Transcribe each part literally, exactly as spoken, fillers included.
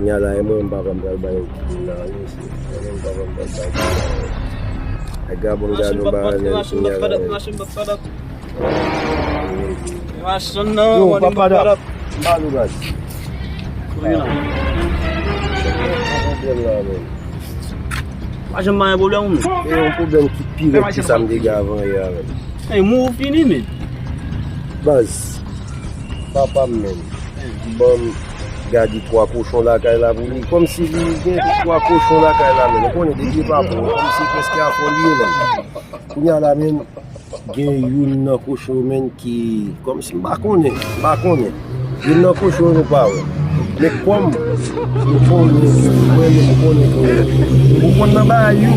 Kounya la, e mwen, m papa m pral bay yon ti moun la, wi, mesye. E mwen, m papa m pral bay yon ti moun la, wi. Ay, gabon, gabon, ba, men, kounya la, men. Machin nan, yo, papa, da. M ba nou gaz. Kote la? Yon pwoblèm la, men. Pa janm pa gen pwoblèm, ou menm. E yon pwoblèm ki pi rèd ke sa m te gen avan yè a, men. Ey, mou ou fini, men. Baz, papa m, men. Li ban m gade twa kochon lakay la pou li. Kòmsi li gen twa kochon lakay la, men. Ou konnen, depi papa w, kòmsi prèske afòl li ye, men. Kounya la, men, gen youn nan kochon yo, men, ki, kòmsi, m pa konnen, m pa konnen. Youn nan kochon yo nou pa wè. Men kòm nou konnen, mwen menm m konnen konnen. Ou konn nan bagay yo.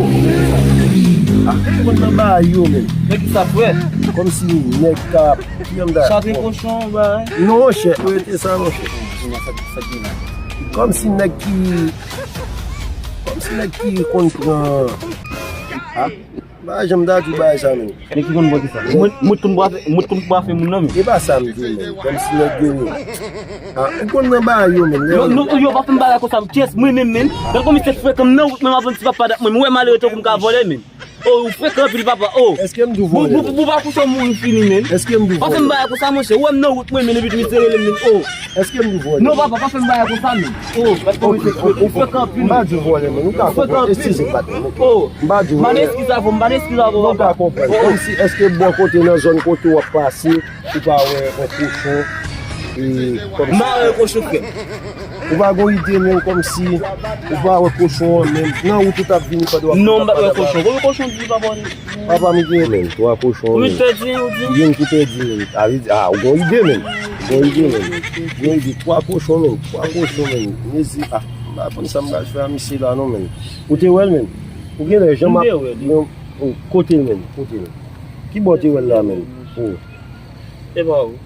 Ah, ou konn nan bagay yo, men. Men ki sa, frè? Kòmsi nèg ka, ki yon bagay. Chate kochon, bagay. Non, monchè, rete sa, monchè. Kòmsi nèg ki, kòmsi nèg ki konn pran, ah, m pa janm ta di w bagay sa, men. Men ki konn pran ki sa? Mwen, mwen konn bwafe, mwen konn bwafe moun nan, men. E pa sa m di w, men. Kòmsi nèg yo, ah, ou konn nan bagay yo, men. Non, non, yo pa fè m bagay konsa, men. Kiyès? Mwen menm, men. Gad kòman se frekan m nan wout, men m ap vann ti papa dat mwen. Mwen wè malere tankou m ka vòlè, men. Oh, ou frekan anpil, papa. Oh. Èske m di w vòlè, men? Bon, bon, bon, pa kouche mouri fini, men. Èske m di w vòlè? Pa fè m bagay konsa, monchè. Ou wè m nan wout mwen, men, epi misye rele m, men. Oh. Èske m di w vòlè? Non, papa, pa fè m bagay konsa, men. Oh, gad kòman misye frekan, ou frekan anpil. M pa di w vòlè, men. Ou ka konprann. Eskize, patnè. Oh. M pa di w vòlè. M pa nan eskiz avè w, m pa nan eskiz avè w, papa. Ou ka konprann. Oh. Kòmsi, èske bò kote nan zòn kote w ap pase, ou pa wè yon kochon, e, kòmsi. M pa wè yon kochon, frè. Ou pa gon ide menm kòmsi ou pa wè kochon an menm. Nan wout ou t ap vini pandan w ap. Non, m pa t wè kochon. Konbyen kochon di papa w? Papa m gen menm, twa kochon menm. Konbyen ki pèdi, ou di? Youn ki pèdi menm. A, li di, a, ou gon ide menm. Ou gon ide menm. Gon ide, twa kochon menm, twa kochon menm. Mezi, a, m pa konn sa m pral fè a misye la non menm. Ou te wè l menm? Ou genlè jan m ap. M te wè li. Bon, oh, kote l menm? Kote l? Ki bò w te wè l la menm? Oh. E pa ou.